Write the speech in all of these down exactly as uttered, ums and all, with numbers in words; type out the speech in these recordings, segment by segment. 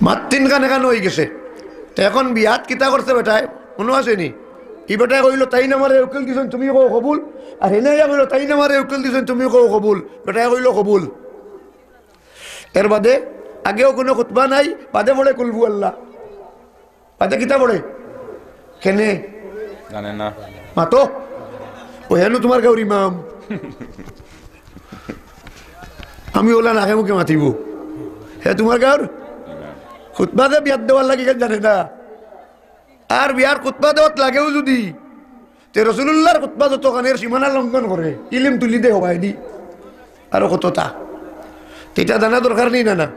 মাত তিনখান এখান অইগেছে। তে এখন বিয়াত কিতা করছে বেটায়? মনো আছে নি? ই বেটায় কইলো, "তাইন আমারে উকিল দিছইন, তুমি কও কবুল।" আর হেনে আইয়া কইলো, "তাইন আমারে উকিল দিছইন, তুমি কও কবুল।" বেটায় কইলো, "কবুল।" এর বাদে আগেও কুনু খুতবা নাই, বাদে পড়ে কুলহু আল্লাহ। বাদে কিতা পড়ে? কেনে? জানে না। মাতো। ও হেনু তুমার গাউর ইমাম। আমি অলা নাকে মুখে মাতিমু। হে তুমার গাউর? খুতবা যে বিয়াত দেওয়ার লাগি কেন জানে না। আর বিয়ার খুতবা দেওয়াত লাগেও যুদি, তে রসুলুল্লাহর খুতবা যতখান এর সীমানা লঙ্ঘন করে, ইলিম তুলি দে হবায়দি। আরো কততা। তে ইতা জানা দরকার নি না, না?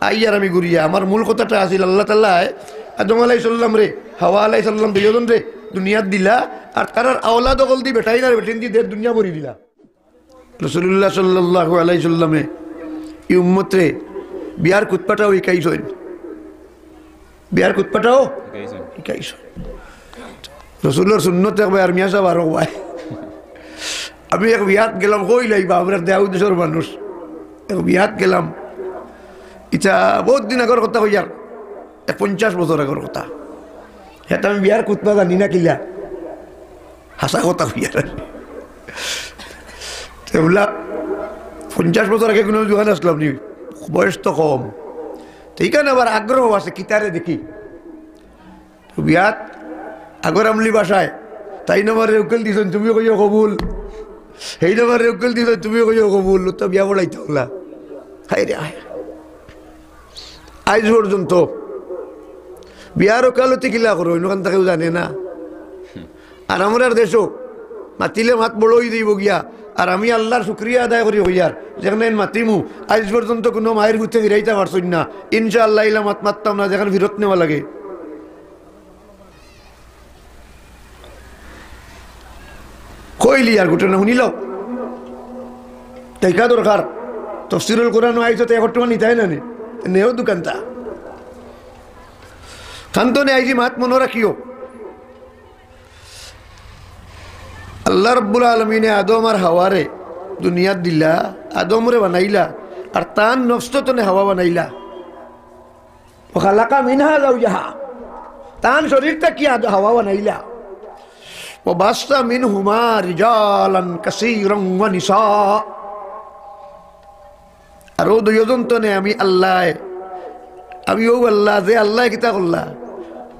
আইয়ার আমি ঘুরিয়া, আমার মূল কথাটা আছিল আল্লাহ তাআলায় আদম আলাইহিস সালামরে, হাওয়া আলাইহিস সালাম দুইজনরে দুনিয়াত দিলা, আর তারার আওলাদ অকলদি বেটাইন আর বেটিনদি দের দুনিয়া ভরি দিলা। রাসূলুল্লাহ সাল্লাল্লাহু আলাইহি সাল্লামে ই উম্মতরে বিয়ার খুতবাটাও হিকাইছইন, বিয়ার খুতবাটাও হিকাইছইন। হিকাইছইন। রসুলর সুন্নত এক ভাই আর মিয়া সাব আরো ভাই। আমি এক বিয়াত গেলাম, কইলাই বা আমরা দেওয়া উদ্দেশ্যর মানুষ। এক বিয়াত গেলাম, ইটা বহুত দিন আগর কথা কইয়ার, এক পঞ্চাশ বছর আগর কথা। হেটা আমি বিয়ার খুতবা জানি না কিলা, হাছা কথা কইয়ার। তে বুলা, পঞ্চাশ বছর আগে কুনু জুয়ান আছলাম নি, বয়স তো কম। তে ইখান আবার আগ্রহ আছে, কিতারে দেখি। তো বিয়াত আগর আমলি ভাষায়, "তাইন আমারে উকিল দিছইন, তুমি কইও কবুল। হেইন আমারে উকিল দিছইন, তুমি কইও কবুল।" তো বিয়া পড়াইতা অলা। হায় রে হায়। আইজ পর্যন্ত বিয়ার ওকালতি কিলা করইন, অখান তা কেউ জানে না। আর আমরার দেশো মাতিলে মাত বড় অই যাইবো গিয়া। আর আমি আল্লাহর শুকরিয়া আদায় করি কইয়ার, যেখানে মাতিমু, আইজ পর্যন্ত কুনু মাইর ফুতে ফিরাইতা পারছইন না। ইনশাআল্লাহ, ইলা মাত মাততাম না, যেখান ফিরত নেওয়া লাগে। কইলি আর ঘটনা হুনিলাও। তাইকা দরকার। তফসিরুল কোরআন আইছো তো এক টেকা নিতায় না নি? নেও দোকানতা। কান্তনে আইজি মাত মনো রাখিও। আল্লাহ রাব্বুল আলামিনে আদম আর হাওয়ারে দুনিয়াত দিলা, আদমরে বানাইলা, আর তান নফস তনে হাওয়া বানাইলা। وخلق منها زوجها। তান শরীর থাকি আদ-, হাওয়া বানাইলা। وبث منهما رجالا كثيرا ونساء। আর অউ দুইজন তনে আমি আল্লায়, আমি অউ আল্লাহ, যে আল্লায় কিতা করলা,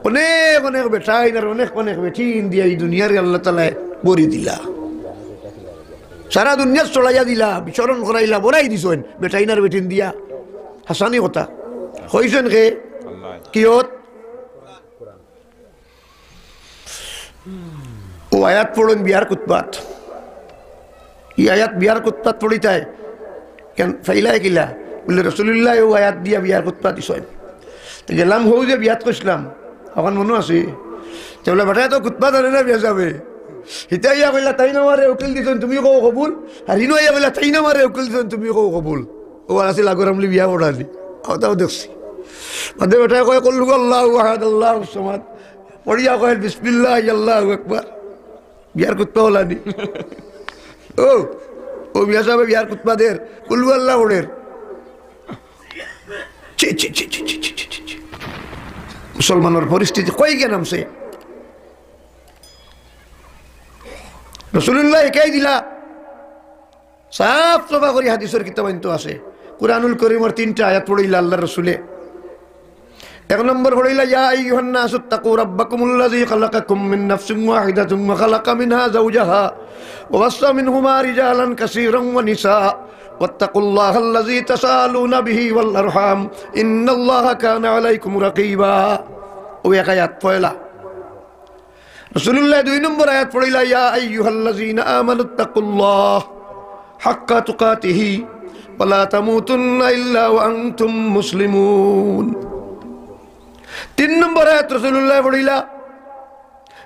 অনেক অনেক বেটাইন আর অনেক অনেক বেটিন দিয়া ই দুনিয়ারে আল্লাহ তাআলায় ভরি দিলা। সারা দুনিয়াত ছড়াইয়া দিলা, বিচরণ করাইলা, ভরাই দিছইন বেটাইন আর বেটিন দিয়া। হাছানি কথা। কইছইন কে? আল্লায়। কিয়ত? অউ আয়াত পড়ইন বিয়ার খুতবাত। ই আয়াত বিয়ার খুতবাত পড়িতায়। কেন ফাইলায় কিলা? বুলে, "রসুলুল্লায় অউ আয়াত দিয়া বিয়ার খুতবা দিছইন।" তে গেলাম, হউ যে বিয়াত কইছলাম, অখন মনো আছে? তে বুলে, "বেটায় তো খুতবা জানে না বিয়া যাবে।" হিতা ইয়া কইলা, "তাইন আমারে উকিল দিছইন, তুমি কও কবুল।" আর হিনো ইয়া কইলা, "তাইন আমারে উকিল দিছইন, তুমি কও কবুল।" অউ আর আছিল আগর আমলি বিয়া পড়ানি। অতাও দেখছি। বাদে বেটায় কয়, "কুল হুয়াল্লাহু আহাদ, আল্লাহুস সামাদ।" পড়িয়া কয়, "বিসমিল্লাহ, আল্লাহু আকবার।" বিয়ার খুতবা অলানি। অউ, অউ মিয়া সাবে বিয়ার খুতবা দের, কুল হুয়াল্লাহ পড়ের। ছি, ছি, ছি। মুসলমানর পরিস্থিতি কই গিয়া নামছে? রসুলুল্লায় হিকাই দিলা। সাফ সাফা করি হাদিসর কিতাবাইন্তো আছে। কুরআনুল করিমর তিনটা আয়াত পড়িলা আল্লাহর রসুলে। এক নম্বর পড়িলা, يا أيها الناس اتقوا ربكم الذي خلقكم من نفس واحدة وخلق منها زوجها وبث منهما رجالا كثيرا ونساء واتقوا الله الذي تساءلون به والأرحام إن الله كان عليكم رقيبا। অউ এক আয়াত পয়লা। রসুলুল্লায় দুই নম্বর আয়াত পড়িলা, يا أيها الذين آمنوا اتقوا الله حق تقاته ولا تموتن إلا وأنتم مسلمون। তিন নম্বর আয়াত রসুলুল্লায় পড়িলা,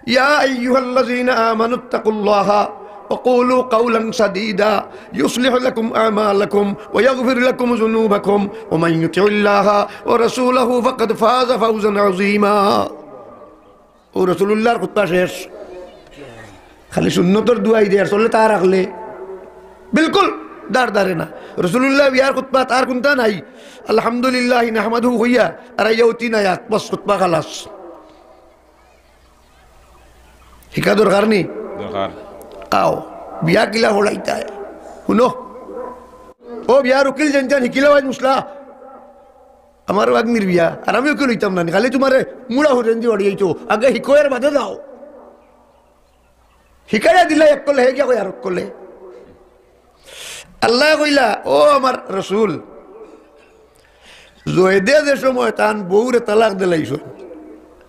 يا أيها الذين آمنوا اتقوا الله وقولوا قولا سديدا يصلح لكم أعمالكم ويغفر لكم ذنوبكم ومن يطع الله ورسوله فقد فاز فوزا عظيما। অউ রসুলুল্লাহর খুতবা শেষ। খালি সুন্নতর দুয়াই দের, চলে তা রাখলে। বিলকুল। দাঁড় দাঁড়ে না। রসুলুল্লাহ বিয়ার খুতবাত আর কুনতা নাই, আলহামদুলিল্লাহি নাহমাদুহু কইয়া আর আইয়া অউ তিন আয়াত, বস, খুতবা খালাস। হিকা দরকার নি? দরকার। আও, বিয়া কিলা হড়াইতায়? হুনো, ও বিয়ার উকিল যেন যেন হিকিলাও আইজ মুসলা। আমার ভাগ্নির বিয়া, আর আমি উকিল অইতাম না নি? খালি তুমারে মুড়া হুরেন্দি বাড়ি যাইতো, আগে হিকো এর বাদে যাও। হিকাইয়া দিলা এক কলে, হে গিয়া কয় আর এক কলে। আল্লায় কইলা, "ও আমার রসুল, জয়দে যে সময় তান বউরে তালাক দিলাইছইন,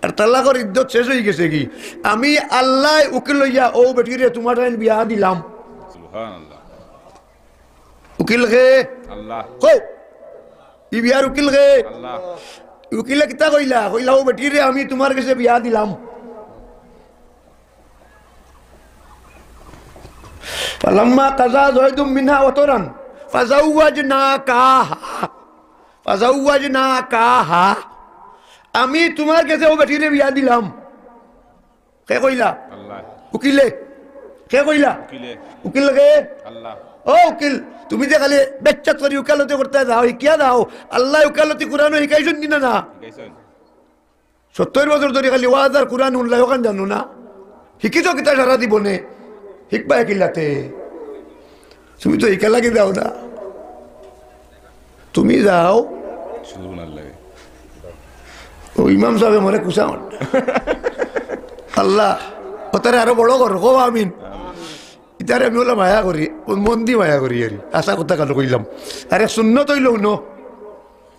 আর তালাকর ইদ্দত শেষ অইগেছে গি, আমি আল্লায় উকিল অইয়া অউ বেটিরে তুমার টাইন বিয়া দিলাম।" সুবহানাল্লাহ। উকিল কে? আল্লাহ। কও, ই বিয়ার উকিল কে? আল্লাহ। উকিলে কিতা কইলা? কইলা, "অউ বেটিরে আমি তুমার গেছে বিয়া দিলাম।" ফালাম্মা কাযা যাইদুম মিনহা ওয়াতারান ফাজাওয়াজনাকাহা। ফাজাওয়াজনাকাহা। আমি তুমার গেছে অউ বেটিরে বিয়া দিলাম। কে কইলা? আল্লাহ। উকিলে। কে কইলা? উকিলে। উকিল কে? আল্লাহ। ও উকিল, তুমি যে খালি বেচ্চাত করি উকালতি করতে যাও, হিকিয়া যাও, আল্লায় উকালতি কুরআনো হিকাইছইন নি না? না। হিকাইছইন। সত্তইর বছর ধরি খালি ওয়াজ আর কুরআন হুনলায়, অখান জানো না? হিকিছো কিতা সারা জীবনে? হিকবায় কিলাতে? তুমি তো হিকা লাগি যাও না। তুমি যাও। শুরু না লাগে। অউ ইমাম সাবে মরে কুসা মার। আল্লাহ, অতারে আরো বড় করো, কও আমিন। ইতারে আমি অলা মায়া করি, অউ মন দি মায়া করি আরি। হাছা কথা কানো কইলাম। আরে সুন্নত অইলো হুনো।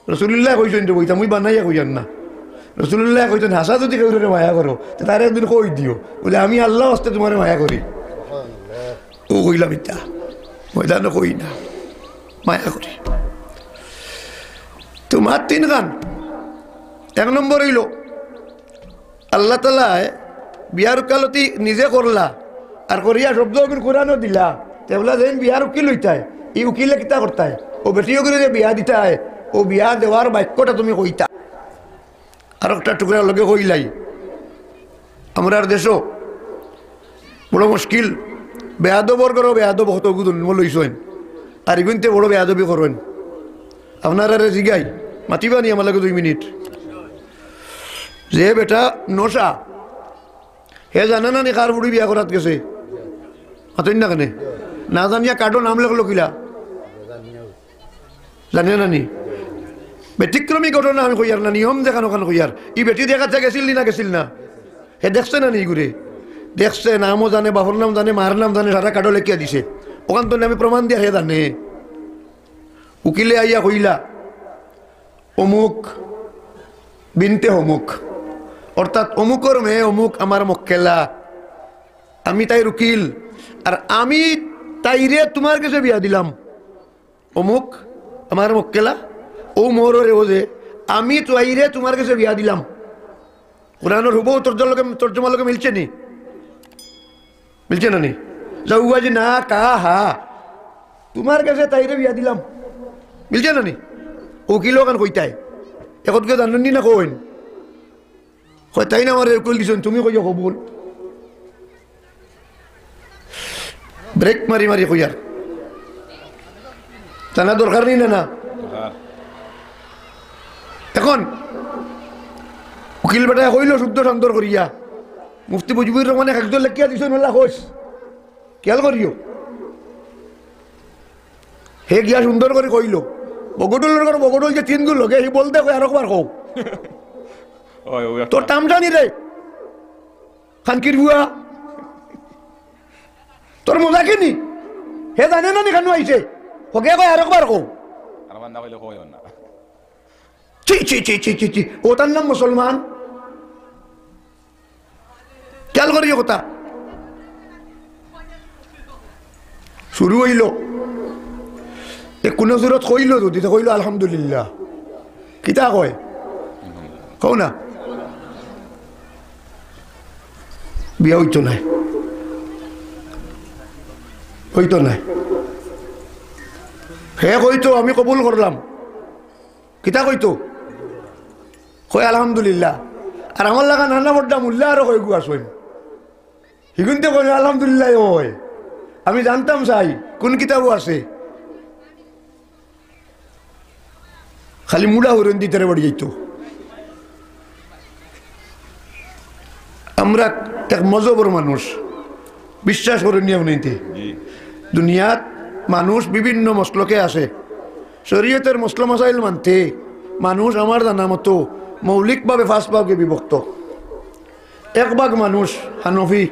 রসুলুল্লায় কইছইন রে বইতা, মুই বানাইয়া কইয়ার না। রসুলুল্লায় কইছইন, হাছা যুদি কেউরে মায়া করো, তে তারে একদিন কই দিও। বলে, "আমি আল্লাহ ওয়াস্তে তুমারে মায়া করি।" অউ কইলাম ইতা। ময়দানো কই না। মায়া করি। তুমার তিনখান। এক নম্বর অইলো, আল্লাহ তাআলায় বিয়ার উকালতি নিজে করলা, আর করিয়া শব্দ অগুন কুরআনো দিলা। তে অলা যেইন বিয়ার উকিল অইতায়, ই উকিলে কিতা করতায়? অউ বেটিও করি যে বিয়া দিতায়, অউ বিয়া দেওয়ার বাক্যটা তুমি কইতা। আর একটা টুকরা লগে কইলাই, আমরার দেশো বড় মুশকিল, বেয়াদবর ঘরো বেয়াদব কতগু জন্ম লইছইন, আর ইগুইন্তে বড় বেয়াদবি করইন। আপনারারে জিগাই, মাতিবা নি আমার লগে দুই মিনিট? যে বেটা নশা, হে জানে না নি কার ফুড়ি বিয়া করাত গেছে? মাতইন না কেনে? না জানিয়া কার্ডো নাম লেখলো কিলা? জানে না নি? ব্যতিক্রমী ঘটনা আমি কইয়ার না, নিয়ম যেখান অখান কইয়ার। ই বেটি দেখাত গেছিল নি না গেছিল না? হে দেখছে না নি ইগুরে? দেখছে, নামও জানে, বাপর নাম জানে, মার নাম জানে, সারা কার্ডো লেখিয়া দিছে। অখান তো আমি প্রমাণ দিয়া হে জানে। উকিলে আইয়া কইলা, "অমুক বিনতে অমুক, অর্থাৎ অমুকর মেয়ে অমুক আমার মক্কেলা, আমি তাইর উকিল, আর আমি তাইরে তুমার গেছে বিয়া দিলাম।" অমুক আমার মক্কেলা, অউ মোর রে ও যে, আমি তাইরে তুমার গেছে বিয়া দিলাম। কুরআনর হুবহু তর্জমার লগে, তর্জমার লগে মিলছে নি? মিলছে না নি? যাওয়াজনাকাহা। তুমার গেছে তাইরে বিয়া দিলাম। মিলছে না নি? উকিল অখান কইতায়। একটুকে জানইন নি না কইন? কয়, "তাইন আমারে উকিল দিছইন, তুমি কইও কবুল।" ব্রেক মারি মারি কইয়ার। জানা দরকার নি না, না? এখন উকিল বেটায় কইলো শুদ্ধ সুন্দর করিয়া, মুফতি মুজিবুর রহমানে কাগজো লেখিয়া দিছইন, অলা কইস। খেয়াল করিও। হে গিয়া সুন্দর করি কইলো, "বগডুলর ঘর বগডুল যে তিন গুণ লগে, হি বলতে কই আরকবার কও।" ওই, ওই তোর একটা তামশা নি রে, খানকির বুয়া। তোর মজা কি নি? হে জানে না নি কেনে আইছে? হগে কয় আরকবার কও। আর বান্দা কইলে কইও না। ছি, ছি, ছি, ছি, ছি, ছি। অতার নাম মুসলমান? খেয়াল করিও কথা। শুরু অইলো। তে কুনু সুরত কইলো যুদি, তে কইলো আলহামদুলিল্লাহ। কিতা কয়? কও না। বিয়া অইতো নায়। অইতো নায়। হে কইতো, "আমি কবুল করলাম।" কিতা কইতো? কয়, "আলহামদুলিল্লাহ।" আর আমার লাখান নানা বড্ডা মুল্লা আরো কয়গু আছইন। হিগুইন্তে কয়, "আলহামদুলিল্লাহ অয়।" আমি জানতাম চাই, কুন কিতাবো আছে? খালি মুড়া হইরন দিতারে বাড়ি যাইতো। আমরা এক মজহবর মানুষ, বিশ্বাস করইন নি আপনি? দুনিয়াত মানুষ বিভিন্ন মসলকে আছে। শরীয়তর মসলা মাসাইল মানতে মানুষ আমার জানা মতো মৌলিকভাবে পাঁচ ভাগে বিভক্ত। এক ভাগ মানুষ হানফি,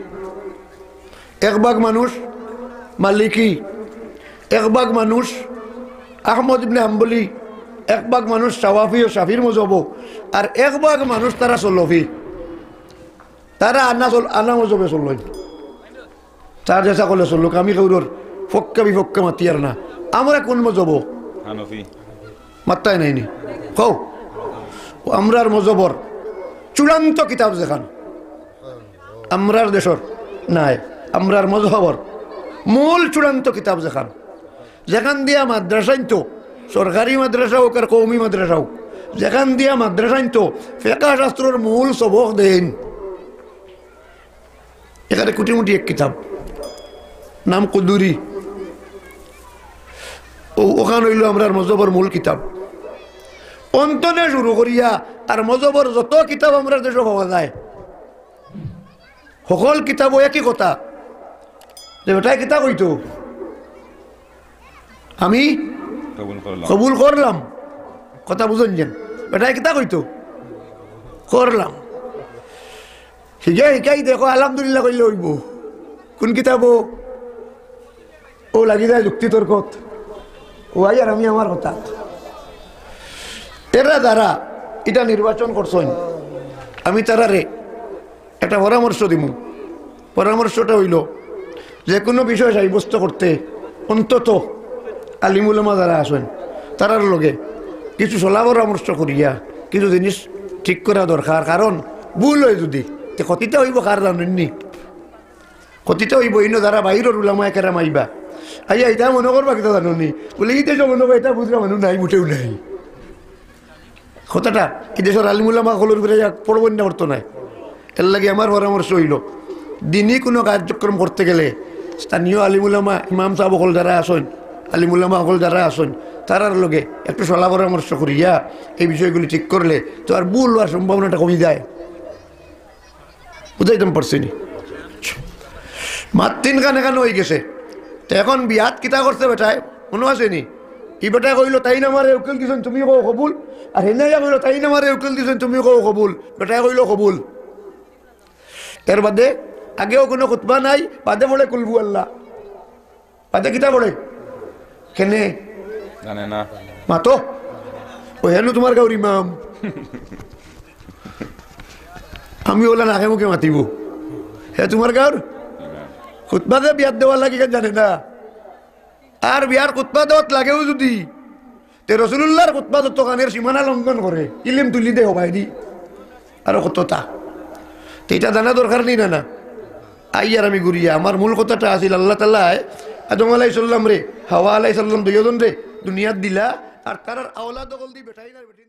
এক ভাগ মানুষ মালিকি, এক ভাগ মানুষ আহমদ ইবনে হাম্বলি, এক ভাগ মানুষ শাওয়াফি ও শাফির মজহব, আর এক ভাগ মানুষ তারা সলফি। তারা আনা চল-, আনা মজহবে চলইন। তার যেতা কইলে চলুক, আমি কেউরর পক্ষে বিপক্ষে মাতিয়ার না। আমরা কোন মজহব? হানফি। মাত্তায় নাই নি? কও। ও আমরার মজহবর চূড়ান্ত কিতাব যেখান, আমরার দেশর নায়, আমরার মজহবর মূল চূড়ান্ত কিতাব যেখান, যেখান দিয়া মাদ্রাসাইন্তো, সরকারি মাদ্রাসা হোক আর কওমি মাদ্রাসা হোক, যেখান দিয়া মাদ্রাসাইন্তো ফেকা শাস্ত্রর মূল সবক দেইন, এখানে কুটিমুটি এক কিতাব, নাম কুদুরি। ও, ওখান অইলো আমরার মজহবর মূল কিতাব। অন্তনে শুরু করিয়া আর মজহবর যত কিতাব আমরার দেশো পাওয়া যায়, হকল কিতাবো একই কথা, যে বেটায় কিতা কইতো, আমি কবুল করলাম। কবুল করলাম। কথা বুঝইন যেন, বেটায় কিতা কইতো, করলাম। হিগে হিকাই দেখো, আলহামদুলিল্লাহ কইলে অইবো। কোন কিতাবো? ও লাগি যায় যুক্তি তর্কত। ও আই আর আমি আমার কথা। এরা যারা ইটা নির্বাচন করছইন, আমি তারারে একটা পরামর্শ দিমু। পরামর্শটা অইলো, যে কোনো বিষয় সাব্যস্ত করতে অন্তত আলিম উলামা যারা আছইন, তারার লগে কিছু সলা পরামর্শ করিয়া কিছু জিনিস ঠিক করা দরকার। কারণ ভুল অয় যুদি, তে ক্ষতিটা অইবো কার জানইন নি? ক্ষতিটা অইবো ইনো যারা বাইরর উলামায়ে কেরাম আইবা। আইয়া ইতা মনো করবা কিতা জানো নি? বুলে, "ই দেশো মনো করো ইতা বুঝরা মানুষ নাই, মুটেও নাই।" কথাটা, ই দেশর আলিম উলামা অকলর উপরে ইয়া পড়বইন না অর্থ নাই। এরলাগি আমার পরামর্শ অইলো, দিনি কোনো কার্যক্রম করতে গেলে স্থানীয় আলিম উলামা, ইমাম সাব অকল যারা আছইন, আলিম উলামা অকল যারা আছইন, তারার লগে একটু সলা পরামর্শ করিয়া এই বিষয়গুলি ঠিক করলে তো আর ভুল অওয়ার সম্ভাবনাটা কমি যায়। বুঝাইতাম পারছি নি? মাত তিনখান এখান অইগেছে। তে এখন বিয়াত কিতা করছে বেটায়? মনো আছে নি? ই বেটায় কইলো, "তাইন আমারে উকিল দিছইন, তুমি কও কবুল।" আর হেনে আইয়া কইলো, "তাইন আমারে উকিল দিছইন, তুমি কও কবুল।" বেটায় কইলো, "কবুল।" এর বাদে আগেও কোনো খুতবা নাই, বাদে পড়ে কুলহু আল্লাহ। বাদে কিতা পড়ে? কেনে? জানে না। মাতো। ও হেনু তুমার গাউর ইমাম। আমি অলা নাকে মুখে মাতিবো। হে তুমার গাউর? খুতবা যে বিয়াত দেওয়ার লাগি কেন জানে না। আর বিয়ার খুতবা দেওয়াত লাগেও যুদি, তে রসুলুল্লাহর খুতবা যত কানের সীমানা লঙ্ঘন করে, ইলিম তুলি দে হবাই দি। আরো কততা। তে ইটা জানা দরকার নি না, না? আইয়ার আমি ঘুরিয়া, আমার মূল কথাটা আছিল আল্লাহ তাআলায় আদম আলাইহিস সালামরে, হাওয়া আলাইহিস সালাম দুইওজনরে দুনিয়াত দিলা, আর তারার আওলাদ অকল দি বেটাইন আর বেটিন